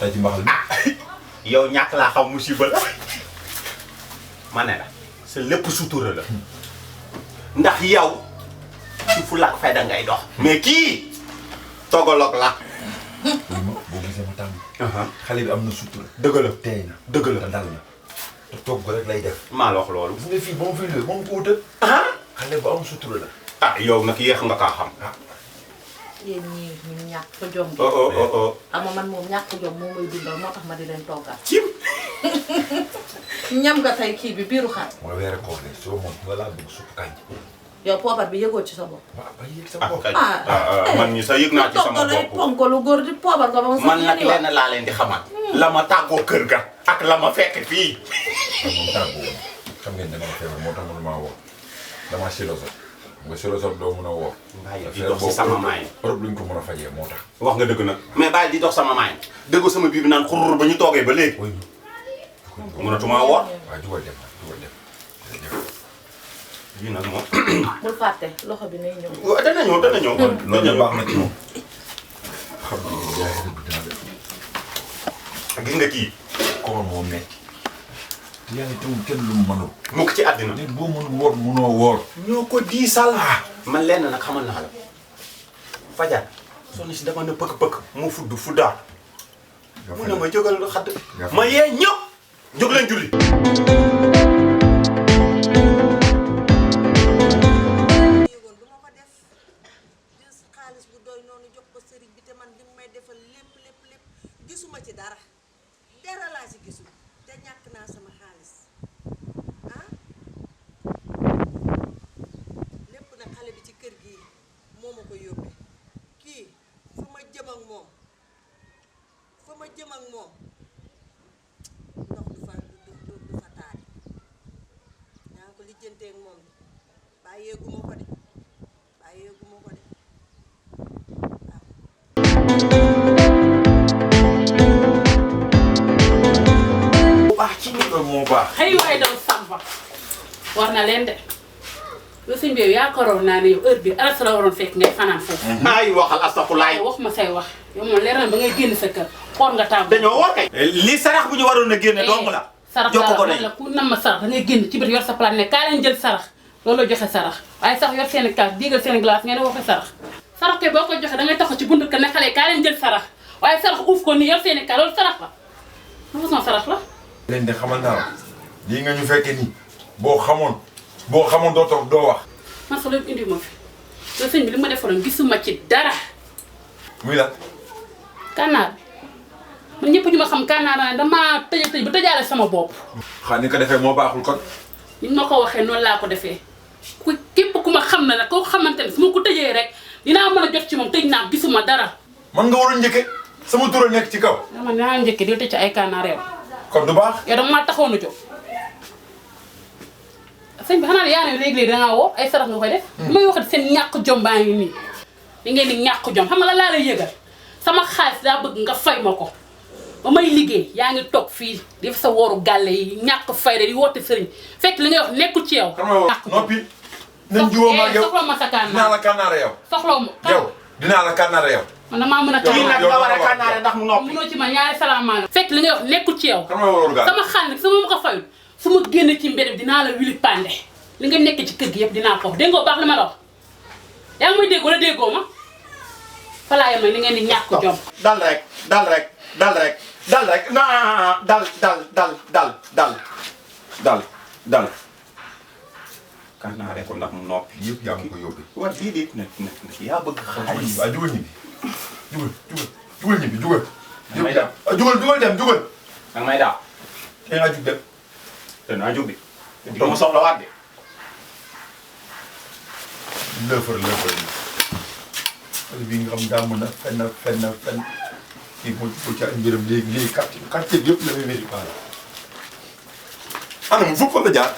tey ci mbaxal bi. yow ñàkk laa xam musiba la ma ne la sa lépp sutura la ndax yow ci fu lak fayda ngay dox mais kii togaloog la boo gisee ma tàmm. xale bi am na sutura. dëgg la tey na dëgg la te dal na te togg rek lay def. maa la wax loolu gis nga fii ba mu fi ñëwee ba mu ko wutal. xale bu am sutura la. ah yow nag yéex nga kaa xam yéen ñii ñu ñàkk fa jom gi. ama man moom ñàkk jom moo may dundal moo tax ma di leen toggal. cim ñam nga tey kii bi biiru xar. mooy weere koor ne soo moom nga laa bëgg supp kañ. yow poobar bi yëgoo ci sa bopp. waaw ba yëg sa bopp. man ñi sa yëg naa ci sama bopp ponkalu góor di poobar nga ba mu sax man nag lenn laa leen di xamal la ma tàggoo kër ga ak la ma fekk fii moom tàggoo woon xam ngeen dama feebar moo tax mënuma woo damaa siloso nga siloso doo mën a woo. bàyyi di dox si sama maay Europe luñ ko mën a fajee moo tax. wax nga dëgg nag mais bàyyi di dox sama maay dëgg sama biir bi naan xurur ba ñu toogee ba léegi mënatuma woor waaw jugal dem jugal dem lii nag moom bul fàtte loxo bi nay ñëw. waaw dana ñëw dana ñëw loolu baax na ci moom xam nga jaay rek dina def gis nga kii koor moo metti te yaa ngi teewul kenn lu mu mënul mukk ci àddina nit boo mënul woor mënoo woor ñoo ko diisal man lenn nag xamal naa la fajar soxna si dama ne pëkk-pëkk mu fudd fuddaat mu ne ma jógal xadd ma yee ñëpp jóg leen julli gisuma ci dara laa ci gisul te ñàkk naa sama xaalis lépp nag xale bi ci kër gi moo ma ko yóbbee kii fa ma jëm ak moom ndox du fa taari yaa ngi ko lijjanteeg moom de bàyyeeguma ko de moo baax xëy waay daw samba war na leen de lu sëñ bi yaakaaroon naa ne yow heure bi aras la waroon fekk ngay fanaan foofu. ay waxal astafurlaay wax ma say wax yow moom leer na ba ngay génn sa kër xool nga tàmm. dañoo war kay lii sarax bu ñu waroon a génne dong la sarax jokko ko la ku nam ma sarax da ngay génn ci biir yor sa plat ne kaa leen jël sarax loolu joxe sarax waaye sax yor seen kaas diigal seen glace ngeen waxee sarax sarax kay boo ko joxe da ngay taxaw ci buntu kër ne xale yi kaa leen jël sarax waaye sarax uuf ko nii yor seen kaas loolu sarax la lu façon sarax la leen de xamal naa la lii nga ñu fekkee nii boo xamoon doo toog doo wax. man sax loolu indi ma fi loolu sëñ bi li ma defaroon gisuma ci dara. muy la. kànnaar man ñëpp ñu ma xam kànnaar naa damaa tëj ba tëjaale sama bopp. xanaa ni ko defee moo baaxul kon. ni ma ko waxee noonu laa ko defee ku képp ku ma xam na nag koo xamante ne su ma ko tëjee rek dinaa mën a jot ci moom tëj naa gisuma dara. man nga waroon njëkke sama tur a nekk ci kaw. dama naa njëkkee di tëj ci ay kànnaar yow. kon du baax. yow dama maa taxoon a jóg. sëñ bi xanaa yaa ne léegi-léegi dangaa woo ay sarax nga koy def. may wax seen ñàkk jom baa ngi nii. li ngeen di ñàkk jom xam nga la laa lay yëgal sama xaalis daa bëgg nga fay ma ko ba may liggéey yaa ngi toog fii def sa wooru gàlle yi ñàkk fayda di woote sëriñ fekk li ngay wax nekkul ci yow. noppi nañ jiwoo ma ak yow soxla ma sa kànnaar dinaa la kànnaare yow. soxla ma yow dinaa la kànnaare yow. man damaa mën a kii nag nga war a kànnaare ndax mu noppi mënoo ci ma ñaari salaamaaleykum fekk li ngay wax nekkul ci yow. kan ma waroon gaal sama xaalis su ma ko fayul su ma génne ci mbedd bi dinaa la wili pande li nga nekk ci kër gi yëpp dinaa ko wax dégg nga baax li ma la wax yaa ngi may dégg wala déggoo ma fa laa yem li ngeen di ñàkk jom. dal rek na dal kànnaare ko ndax mu noppi yëpp yaa ngi ko yóbbu. waaw lii nag yaa bëgg xaalis waaw jugal ñibbi jugal ñibbi jugal. may daal jugal dem jugal. danga may daal te nga jug dem. te naa jóg de di ma soxla waat de lëfër yi xale bi nga xam daa mën a fenn kii moo ci ca mbiram léegi quartier yëpp la muy wéri paala ana mu fukk fa nga jaar